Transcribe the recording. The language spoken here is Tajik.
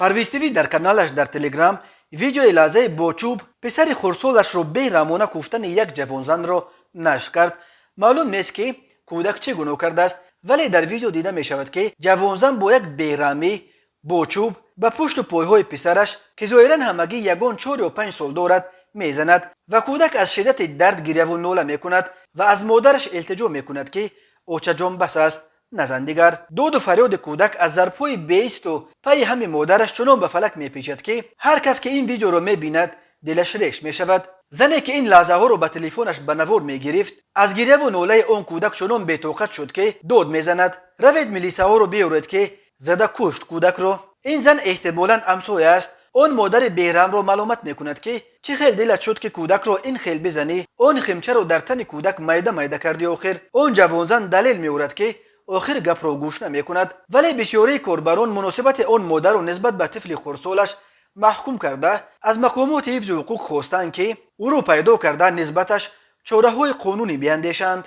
Парвиз ТВ дар каналаш дар Телеграм видеои лаҳзаи бо чӯб писари хурдсолашро бераҳмона кӯфтани як ҷавонзанро нашр кард. Маълум нест, ки кӯдак чӣ гуноҳ кардааст, вале дар видео дида мешавад, ки ҷавонзан бо як бераҳмӣ бо чӯб ба пушту пойҳои писараш, ки зоҳиран ҳамагӣ ягон 4 ё 5 сол дорад, мезанад ва кӯдак аз шиддати дард гиряву нола мекунад ва аз модараш илтиҷо мекунад, ки очаҷон, бас аст, назан дигар. Доду фарёди кӯдак аз зарбҳои беисту пайи ҳами модараш чунон ба фалак мепечад, ки ҳар кас, ки ин видеоро мебинад, дилаш реш мешавад. Зане, ки ин лаҳзаҳоро ба телефонаш ба навор мегирифт, аз гиряву нолаи он кӯдак чунон бетоқат шуд, ки дод мезанад: «Равед, милисаҳоро биёред, ки зада кушт кӯдакро». Ин зан эҳтимолан ҳамсоя аст. Он модари бераҳмро маломат мекунад, ки чӣ хел дилат шуд, ки кӯдакро ин хел бизанӣ, он химчаро дар тани кӯдак майда майда кардӣ. Охир он ҷавонзан далел меорад, ки охир гапро гӯш намекунад. Вале бисёрии корбарон муносибати он модарро нисбат ба тифли хурдсолаш маҳкум карда, аз мақомоти ҳифзи ҳуқуқ хостанд, ки ӯро пайдо карда, нисбаташ чораҳои қонунӣ биандешанд.